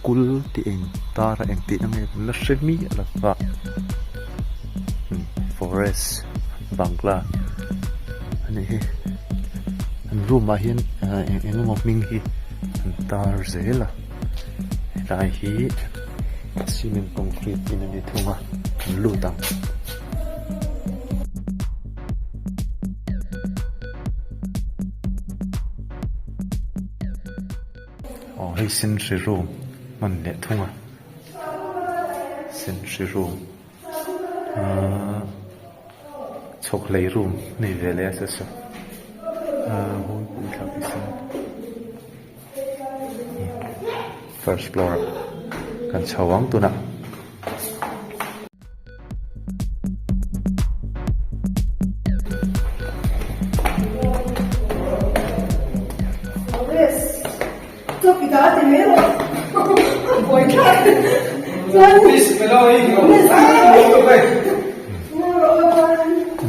School tih eng tar a eng tihna nge kan la hre miah lo va forest bangla a nih hi an room ah hian eng eng emaw hming hi an tar zel a helai hi cement concrete in a ni thung a an lut ang. Aw hei senhri room hman leh thung a senhri room ahh chhawk hlei room nei ve leh a se saw ahh hawlpui thla khi sen first floor ah kan chho ang tunah.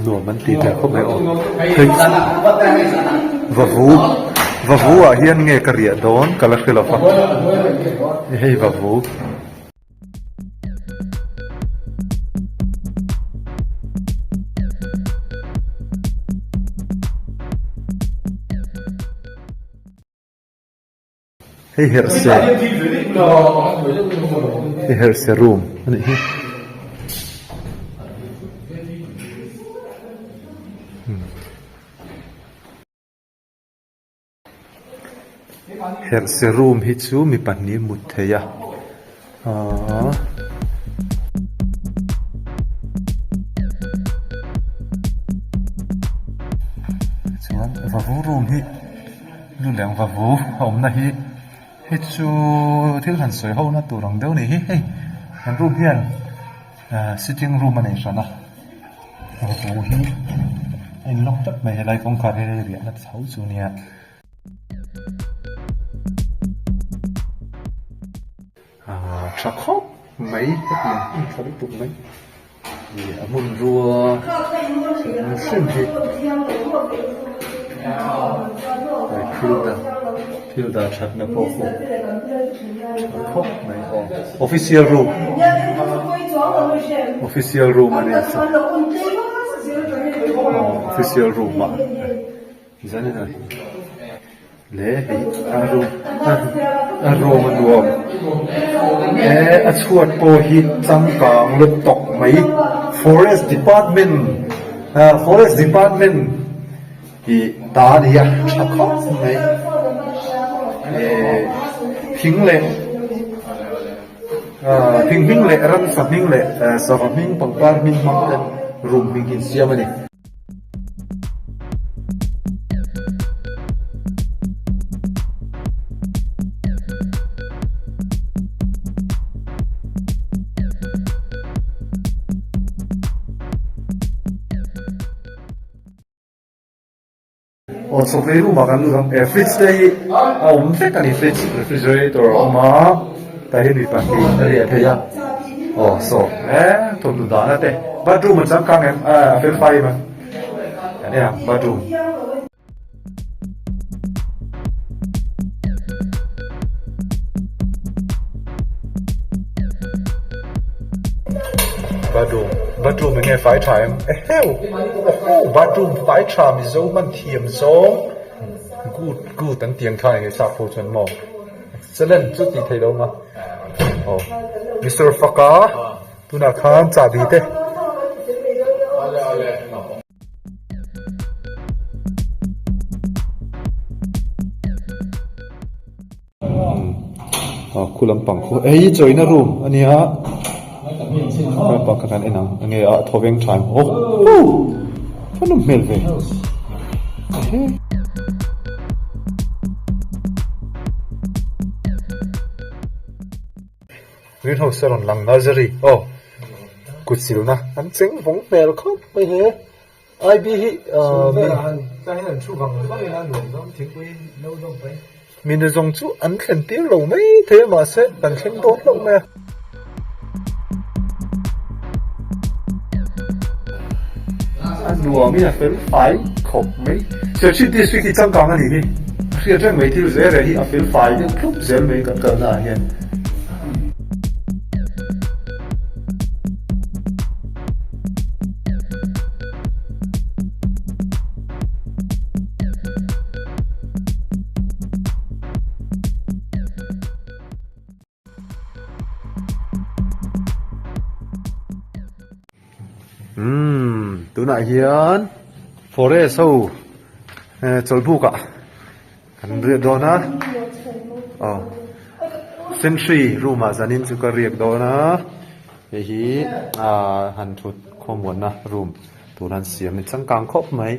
Nuam an ti hle khawp mai aw hei vavu vavu ah hian nge ka riah dawn ka la hre lo va hei vavu. Hei herhse hei herhse room a nih hi. Herhse room hi chu mi pahnih mut thei a ahh chuan vavu room hi nu leh ang vavu a awmna hi hei chu thil han sawi ho na tur ang deuh a nih hi hei an room hian ahh sitting room a nei hran a. Vavu hi a in lock tlat mai helai kawngkhar hi hei riahna chho chu nia. Aaa tha khawp mai hetiang hmun tha lutuk mai ih a hmun rua hrim hrim hi hei thil dah thil dah thatna pawh khu tha khawp mai aw official room official room a nia aw official room ah zanin ah le hei a room a room a nuam eh a chhuat pawh hi changkang lutuk mai forest department ah forest department. Ih ta a ni a tha khawp mai eh thing leh ah thing hming leh ramsa hming leh eh sava hming pangpar hming hmang te room hming hi an siam a ni. Aw chawhmeh room ah kan lut ang e fridge te hi a awm vek a ni fridge refrigerator a awm a tah hian mi pahnih a riah theih a aw saw e thawmhnaw dahna te bathroom a changkang em a fel fai em a kan en ang bathroom. Bathroom bathroom enge fai tha em eheu awhaw bathroom fai tha mizo hman thiam zawng good good an tiang kha enge chak pawh chuan maw excellent chu tih theih loh ang a aw Mister Faka tunah khan chahbi te. Ah khu lampang khu hei chawina room a nia khu lampang kha kan en ang enge a thaw veng tha em aw a nawm hmel ve greenhouse a rawn lang nursery aw kut silna an cheng vawng hmel khawp mai he. IB hi mi nu zawng chu an thlen tir lo mai thei a mahse kan thleng dawn hlauh mai a. A nuam in a fel fai khawp mai. Serchhip district hi changkang a nih hi. A hriat reng mai thil zel reng hi a fel fai deuh thlup zel mai kan kalna ah hian. Tunah hian forest ho chawlhbuk ah kan riak dawn a aw sentry room ah zanin chu ka riak dawn a hei hi ah han thut khawmuanna room tur an siam a ni changkang khawp mai.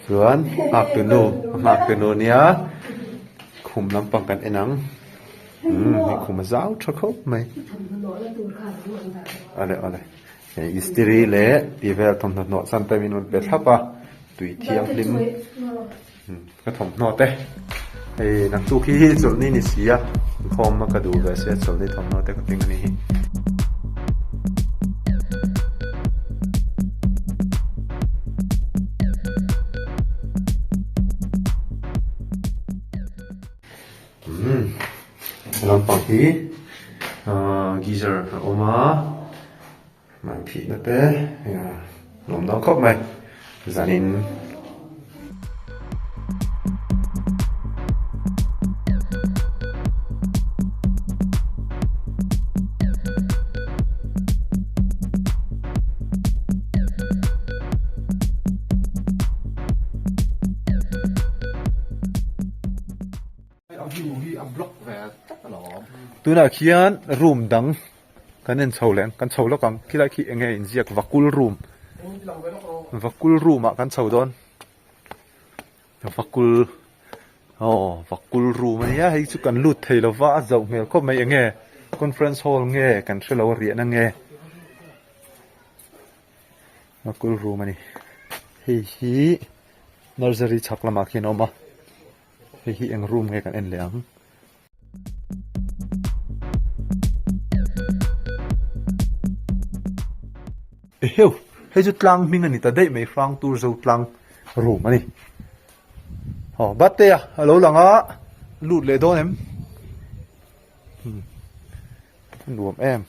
Chuan nghak tu nu a nghak tu nu nia khum lampang kan en ang umm hei khum a zau tha khawp mai awle awle hei istiri leh tih vel thawmhnaw hnawh chan te min rawn pe thlap a tui thianghlim ka thawmhnaw te hei naktuk hi chawlhni ni si a inkhawm a ka duh ve sia chawlhni thawmhnaw te ka keng a ni hi. Umm lampang hi ahh geyser a awm a. Hmai phihna te nuam dawn khawp mai zanin. Tunah khian room dang Kan en chho leh ang, kan chho lawk ang, khilai khi eng nge inziak Vakul room, Vakul room ah kan chho dawn, Vakul aw Vakul room a nia hei chu kan lut thei lo va a zauh hmel khawp mai eng nge conference hall nge kan hre lo a riahna nge Vakul room a ni, hei hi nursery chhak lamah khian a awm a, hei hi eng room nge kan en leh ang. Eheu! Hei chu tlang hming a ni ta daih mai hrang tur zo tlang room a ni. Aw Batea a lo lang a, lut leh dawn em? Nuam em.